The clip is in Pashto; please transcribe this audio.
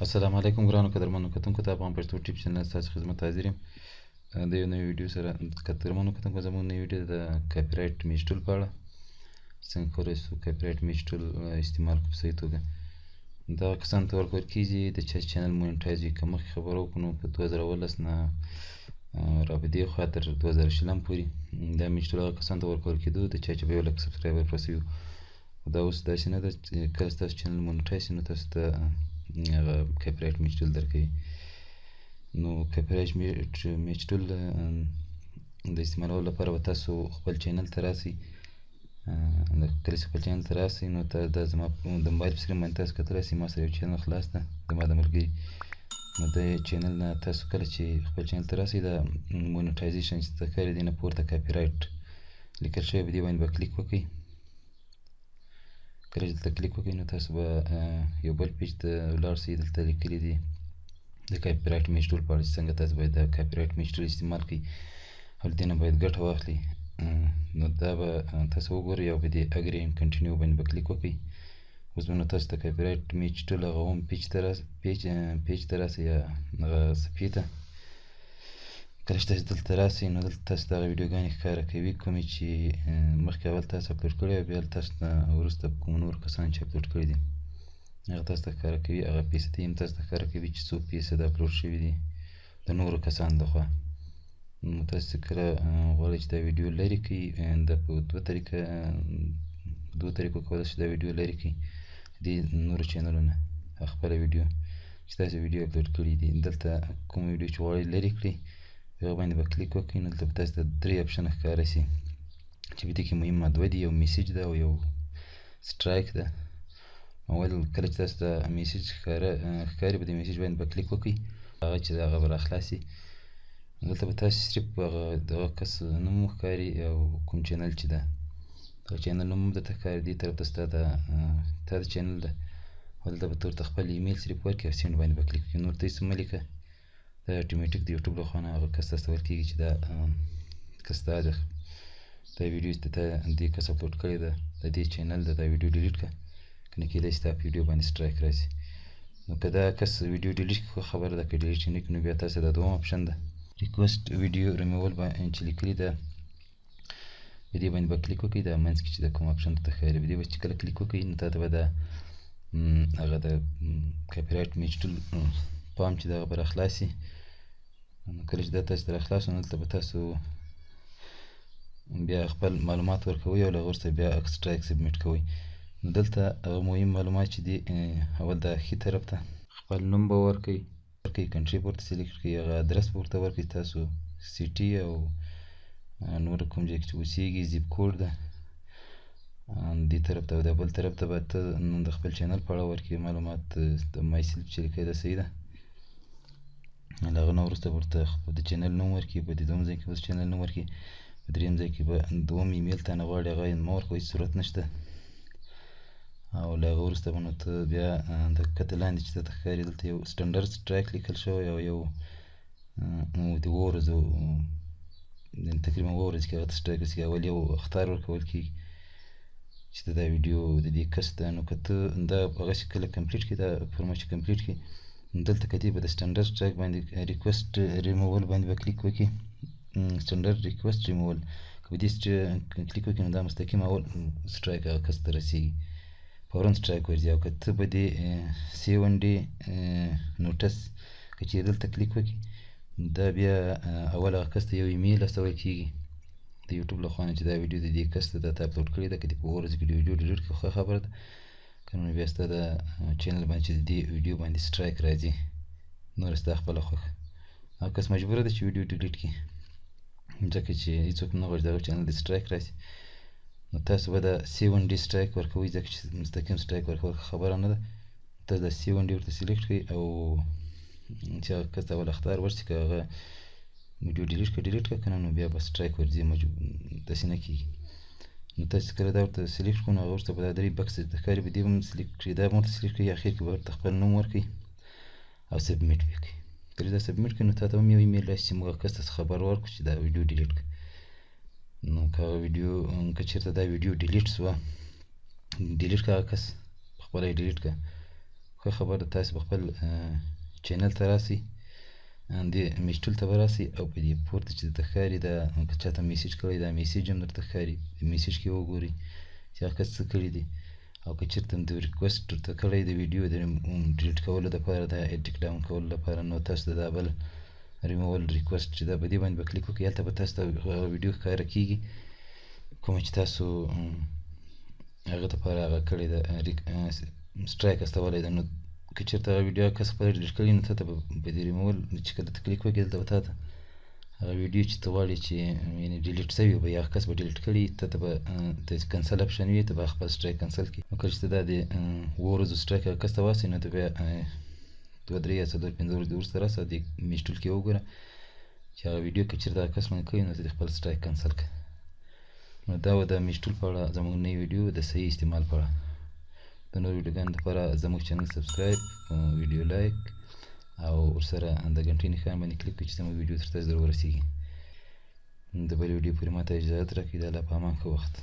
السلام علیکم ګرانو قدرمنو کتونکو ته، افغان پښتو ټیپ چینل ستاسو خدمت حاضر یم د یو نوي ویډیو سره. قدرمنو کتونکو، زموږ نوې ویډیو د copyright match tool په اړه، څنګه کولی شو copyright match tool استعمال کړو په صحیح توګه. دا کسان ته ورکول کېږي د چا channel monetize وي. که مخکې خبره وکړو، نو په 2017 نه را په دې خوا تر 2020 پورې دا match tool هغه کسان ته ورکول کېدو د چا چې په 1 لک subscriber پوره شوي. دا اوس داسې نه ده. کله ستاسو channel monetize شي، نو تاسو ته هغه copyright match tool درکوي. نو copyright match tool د استعمالولو لپاره به تاسو خپل channel ته راسئ. کله چې خپل channel ته راسئ، نو ته دا زما د موبایل په screen باندې تاسو کتلی شئ، ما سره یو channel خلاص ده، زما د ملګري. نو د channel نه تاسو کله چې خپل channel ته راسئ، دا monetization چې ښکاري، دې نه پورته copyright لیکل شوی، په دې باندې به کلیک وکړئ. کله چې دلته کلیک وکړئ، نو تاسو به یو بل page ته ولاړ شئ. دلته لیکلي دي د copyright match tool په اړه چې څنګه تاسو باید د copyright match tool استعمال کړئ او له دې نه باید ګټه واخلئ. نو دا به تاسو وګورئ او په دې agree and continue باندې به کلیک وکړئ. اوس به نو تاسو د copyright match tool هغه home page ته راسئ یا هغه صفحې ته. کله چې تاسو دلته راسئ، نو دلته تاسو دغه ویډیوګانې ښکاره کوي کومې چې مخکې اول تاسو اپلوډ کړي او بیا تاسو نه وروسته کوم نور کسان چې اپلوډ کړي دي، هغه تاسو ته ښکاره کوي. هغه فیصدي هم تاسو ته ښکاره کوي چې څو فیصده اپلوډ شوي دي د نورو کسانو لخوا. نو تاسو کله غواړئ چې دا ویډیو لرې کړئ، دا په دوه طریقه، دوو طریقو کولی شئ دا ویډیو لرې کړئ د نورو چینلونه. خپله ویډیو چې تاسو ویډیو اپلوډ کړي دي، دلته کوم ویډیو چې غواړئ لرې کړئ، هغه باندې به کلیک وکړئ. نو دلته به تاسو ته درې option ښکاره شي چې په دې کې مهمه دوه دي، یو message ده او یو strike ده. اول کله چې تاسو ته message ښکاري، په دې message باندې به کلیک وکړئ. هغه چې هغه به راخلاص شي، دلته به تاسو صرف هغه دغه کس نوم ښکاري او کوم channel چې ده، دغه channel نوم درته ښکاري. دې طرف ته ستا د تا د channel ده او دلته به ته ورته خپل ایمیل صرف ورکړې او send باندې به کلیک وکړې. نور ته هېڅ مه لیکه. دا اتوماتیک د یوټیوب له خوا نه هغه کس ته ورکېږي چې دا کس دا ده، دا ویډیو چې ته دې کس اپلوډ کړې ده، د دې channel ده، دا ویډیو delete کړه، که نه کېدای شي ستا په ویډیو باندې strike راشي. نو که دا کس ویډیو delete کړي، ښه خبره ده. که delete نه کړي، نو بیا تاسو دا دوهم option ده، ریکوست ویډیو ریموول چې لیکلي ده، په دې باندې به کلیک وکړئ. دا منځ کې چې د کوم option ته ښکاري، په دې به چې کله کلیک وکړئ، نو تاته به دا هغه د copyright match tool form چې دغه به راخلاص شي. نو کله چې دا تاسو ته راخلاص، نو دلته به تاسو بیا خپل معلومات ورکوئ او له هغه وروسته بیا strike submit کوئ. نو دلته هغه مهم معلومات چې دي، اول د ښي طرف ته خپل نوم به ورکړئ، country به ورته select کړئ، هغه ادرس به ورته ورکړئ، تاسو city او نور کوم ځای کې چې اوسېږي، zip code ده دې طرف ته. او د بل طرف ته به ته نن د خپل channel په اړه ورکړې معلومات، د myself چې لیکلی ده، صحیح ده. له هغه نه وروسته به ورته د channel نوم ورکړي. په دې دوهم ځای کې به channel نوم ورکړي. په دریم ځای کې به دوهم ایمیل ته نه غواړي، هغه مه ورکوه، هېڅ ضرورت نشته. او له هغه وروسته به نو ته بیا د کښته لاندې چې درته ښکاري، دلته یو standard strike لیکل شوی او یو د اوو ورځو، تقریبا 7 ورځې کې هغه ته strike رسېږي. اول یو اخطار ورکول کېږي چې ته دا ویډیو د دې کس ده. نو که ته دا هغسې کله complete کړې، دا فارم چې complete کړې، نو دلته که به د سټنډرډ سټرایک باندې ریکوست ریموول باندې به کلیک وکړي. سټنډرډ ریکوست ریموول که په دې کلیک وکړي، نو دا مستقیم اول strike هغه کس ته رسېږي، فورا strike ورځي. او که ته په دې 7 day notice که چېرې دلته کلیک وکړي، دا بیا اول هغه کس ته یو ایمیل استول کېږي د یوټیوب له خوا نه چې دا ویډیو د دې کس ته دا تا اپلوډ کړې ده. که دې په 7 ورځو کې ویډیو delete کړي، ښه خبره ده، که نه بیا ستا د channel باندې چې د دې ویډیو باندې strike راځي. نور ستا خپله خوښه. هغه کس مجبوره ده چې ویډیو delete کړي، ځکه چې هېڅوک نه غواړي دغه channel د strike راشي. نو تاسو به د 7 day strike ورکوئ، ځکه چې مستقیم strike ورکول خبره نه ده. تاسو د 7 day ورته select کړئ او چې هغه کس ته اول اخطار ورشي. که هغه ویډیو delete کړه، delete کړه، که نه نو بیا به strike ورځي، داسې نه کېږي. نو تاسو کله دا ورته select کړو، نو هغه وروسته به دا درې box درته ښکاري، په دې به هم select کړئ، دا به ورته select کړئ. اخر کې به ورته خپل نوم ورکړئ او submit به کړئ. کله دا submit کړئ، نو تاته هم یو ایمیل راشي چې موږ کس ته خبر ورکړو چې دا ویډیو delete کړه. نو که هغه ویډیو، که چېرته دا ویډیو delete شوه، delete کړه، هغه کس په خپله یې delete کړه. ښه خبر ده، تاسو به خپل چینل ته راسئ، دې image tool ته به راسئ او په دې پورته چې درته ښکاري، دا که چاته message کړی، دا message هم درته ښکاري. message کې وګورئ چې هغه کس څه کړي دي، او که چېرته د request ورته کړی د ویډیو د delete کولو دپاره، د take down کولو لپاره، نو تاسو د دا بل ریموول ریکوست چې دا په دې باندې به کلیک وکړئ، هلته به تاسو ته هغه ویډیو ښکاره کېږي کومه چې تاسو هغه دپاره هغه کړې ده، strike استولی ده. نو که چېرته هغه ویډیو کس خپله delete کړي، نو تا ته به په دې ریموول چې کله ته کلیک وکړې، دلته به تا ته هغه ویډیو چې ته غواړې چې یعنې delete سوي به، یا هغه کس به delete کړي، ته ته به د cancel option وي، ته به خپل strike cancel کړي. نو کله چې ته دا د 7 ورځو strike هغه کس ته واستوې، نو ته بیا 2، 3 یا 4، 5 ورځې وروسته راسه، دې image tool کې وګوره چې هغه ویډیو که چېرته هغه کس باندې کړي، نو ته دې خپل strike cancel کړه. نو دا وه د image tool په اړه زموږ نوې ویډیو د صحیح استعمال په اړه. د نورو ویډیوګانو لپاره زموږ channel subscribe، ویډیو like او ورسره د ګنټۍ نښان باندې کلیک کړئ چې زموږ ویډیو تر تاسو در ورسېږي. د بلې ویډیو پورې ماته اجازه راکړئ. د الله په امان، ښه وخت.